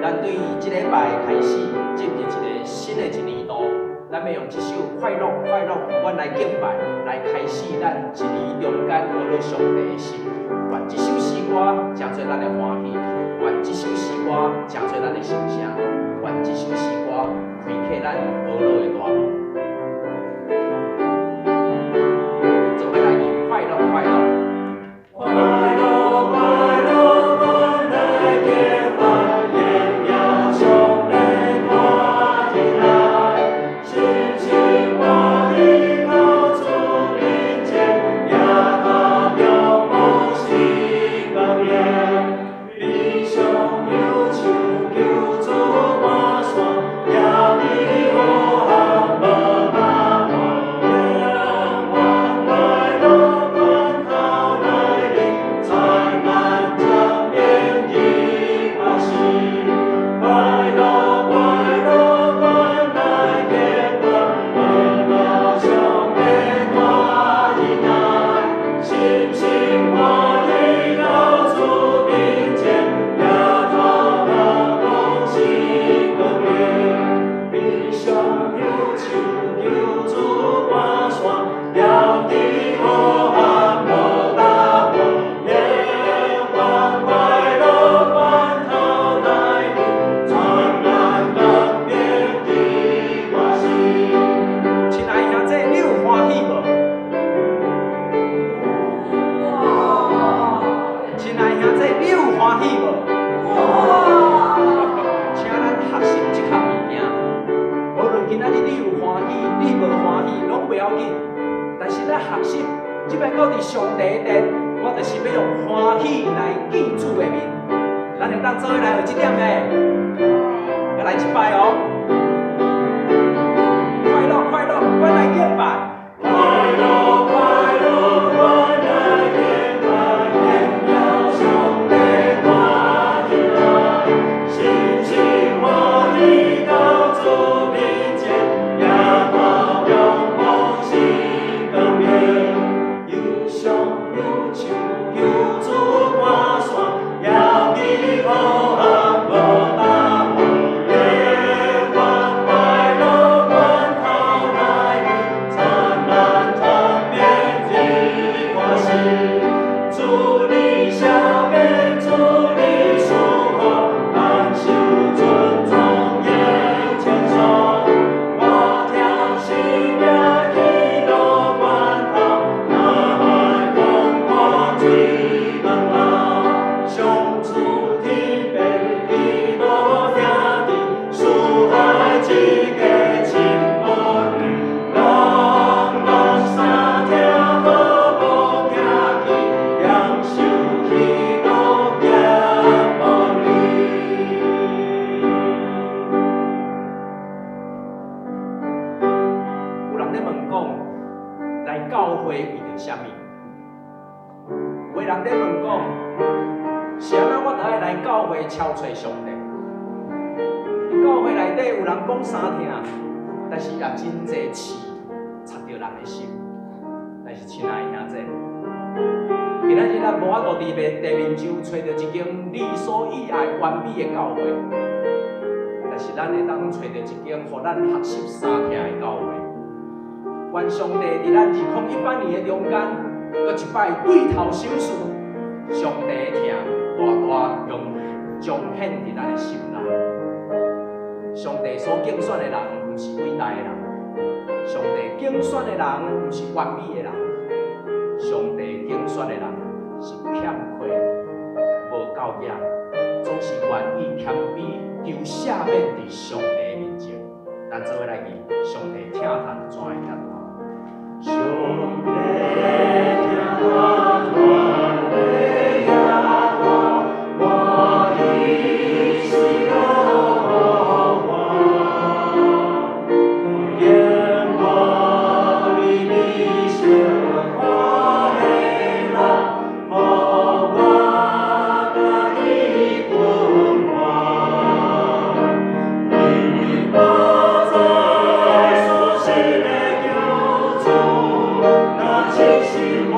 咱對這禮拜開始進入一個新的一年度，咱欲用這首《快樂快樂》，阮來敬拜，來開始咱一年中間學樂上帝的心。願這首詩歌成做咱的歡喜，願這首詩歌成做咱的心聲，願這首詩歌開啟咱學樂的大門。做伙來吟快樂快樂。快樂快樂，阮來敬拜，榮耀上帝大恩愛，深深歡喜到主面前，耶和中無是光榮，悲傷憂愁求主抹散，耶利黑暗無答案，永遠快樂源頭來臨，災難將免於我心。快樂快樂，阮來敬拜，榮耀上帝大恩愛，深深歡喜到主面前，耶頭榮光是光榮，悲傷憂愁求主抹散，了知黑暗無答案，永遠快樂源頭來臨，災難當免於我心。親愛兄弟，你有歡喜無？哇！親愛兄弟，你有歡喜無？哇！請咱學習這項物件。無論今仔日你有歡喜，你無歡喜，攏袂要緊。但是咱學習，這擺到佇上帝的殿，我就是欲用歡喜來見主的面。咱會當做伙來學這點袂？閣來一擺哦！快樂快樂，阮來敬拜。快樂快樂，阮來敬拜，榮耀上帝大恩愛，深深歡喜到主面前，耶和榮光是光榮，憂傷憂愁求主抹散，了知黑暗無答案，永遠快樂源頭來臨，災難當免於我心。主你赦免，主你賜福，感受尊莊嚴千頌。我聽生命喜樂源頭，大海廣闊水源流，上主天邊喜樂兄弟，四海一家親無離，朗朗三聽和睦行去，享受喜樂行無離。有人咧問講，來教會為著啥物？有的人咧問講，是按怎我著愛來教會朝揣上帝？佇教會內底有人講三疼，但是也真濟刺插著人的心。但是親愛的兄弟，今仔日咱無法度佇面地面上揣著一間你所以愛完美的教會，但是咱會當揣著一間予咱學習三疼的教會。願上帝佇咱2018年的中間，閣一擺對頭手術，上帝的疼大大用彰顯佇咱的心內。上帝所揀選的人，毋是偉大的人；上帝揀選的人，毋是完美的人；上帝揀選的人是欠缺、無夠額，總是願意謙卑求赦免佇上帝的面前。咱做伙來吟，上帝疼痛怎會遐大？上帝疼痛怎會遐大？我意是樂歡，眼光微微小看的人，予我佮伊分還。因為我知屬神的救主，若真心我。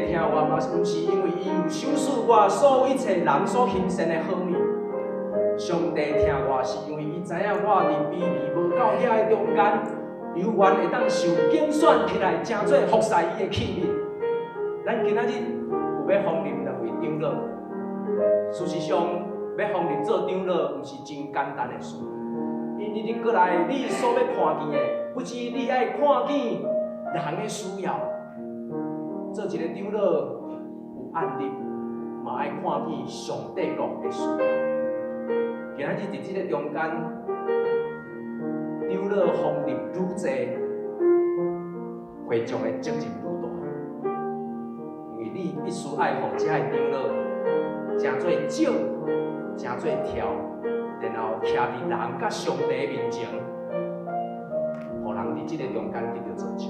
疼我，嘛毋是因為伊有賞賜我所有一切人所欣羨的好物。上帝疼我，是因為伊知影我佇卑微無夠額的中間，猶原會當受揀選起來，成做服侍伊的器皿。咱今仔日有欲封立兩位長老，事實上，欲封立做長老，毋是真簡單的事。因為你過來，你所欲看見的，不止你愛看見人的需要，做一個長老有按立，嘛愛看見上帝國的需要。今仔日佇這个中間，長老封立愈濟，會眾的責任愈大，因為你必須愛予這的長老誠做少，誠做跳，然後徛佇人佮上帝面前，予人佇這个中間得著造就。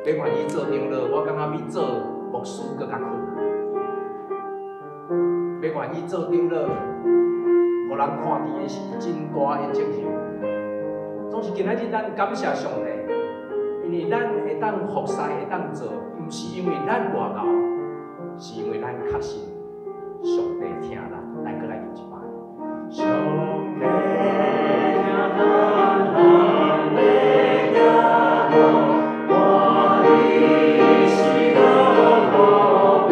欲願意做長老，我感覺比做牧師閣較困難。欲願意做長老，予人看見的是真大的責任。總是今仔日咱感謝上帝，因為咱會當服侍，會當做，毋是因為咱偌𠢕，是因為咱確信上帝疼咱。來，閣來唱一擺。上帝疼咱，咱的行路，看伊是好伙伴，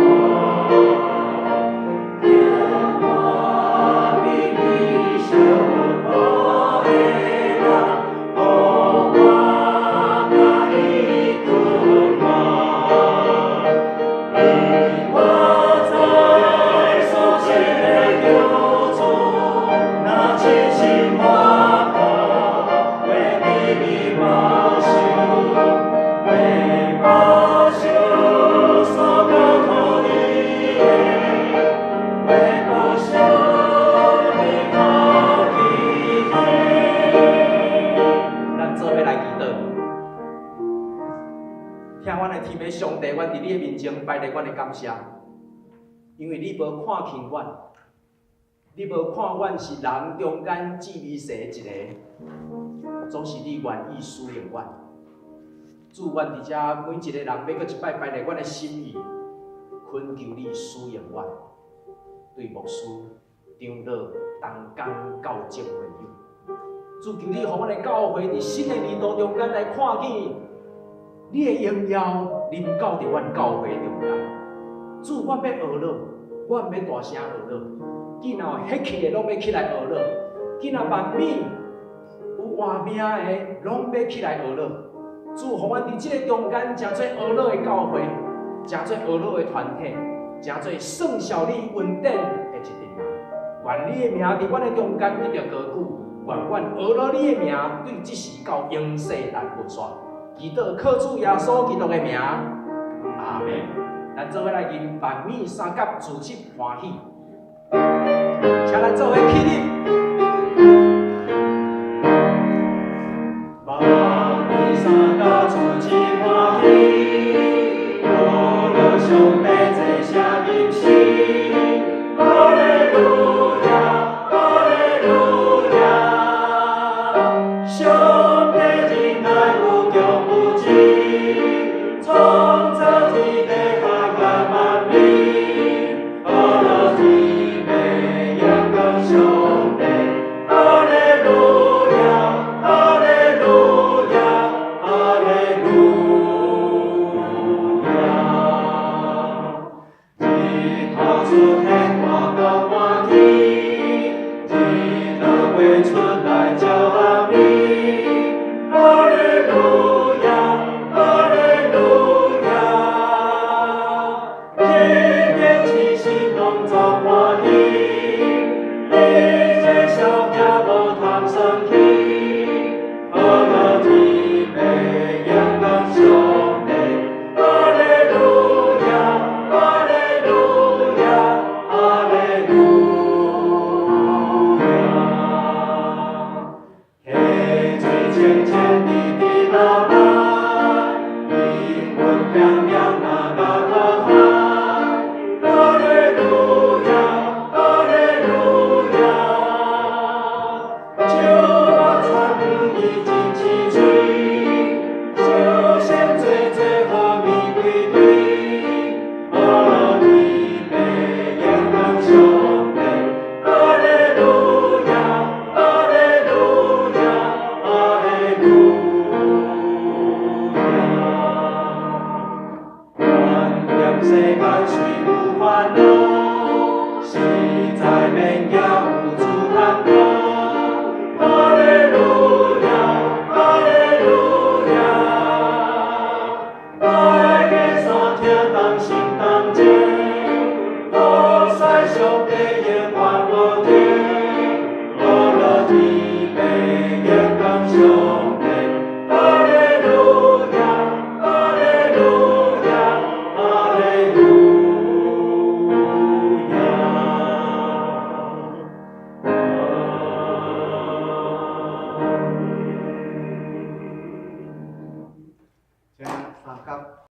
行看比比相苦的人，予我佮伊同伴。因我知所信的救主，若真心我靠，袂致你保守，袂保守所交託你的，袂保守你家己的。咱做伙來祈禱。疼阮的天父上帝，阮佇你的面前擺列阮的感謝，因為你無看輕阮，你無看阮是人中間至微細的一个，總是你願意使用阮。主，阮佇遮每一個人欲閣一擺擺列阮的心意，懇求你使用阮，對牧師、長老、同工、教職會友。主，求你予阮的教會佇新的年度中間來看見你的榮耀臨到佇阮教會中間。主，阮欲學了，阮欲大聲學了。見若有彼去的，攏欲起來學了；見若萬米有活命的，攏欲起來學了。主，予阮佇這个中間，成做學樂的教會，成做學樂的團體，成做算效你恩典的一群人。願你的名佇阮的中間得著高舉，願阮學樂你的名對這時到永世代無煞。祈禱靠主耶穌基督的名，阿門。咱做伙來吟萬米三甲自得歡喜，請咱做伙起立。萬米三甲自得歡喜，學樂上帝這聲吟詩，哈利路亞，哈利路亞，上帝仁愛無窮無盡，創造天地海甲萬民，學樂天父仰望上帝，哈利路亞，哈利路亞，哈利路亞。日頭出現看到半天，日落月出來照暗暝，哈利路亞，哈利路亞。天地齊心攏總歡喜，你這小囝無通生氣，學樂天父仰望上帝，哈利路亞，哈利路亞，哈利路亞。溪水清清滴滴落來，靈魂點點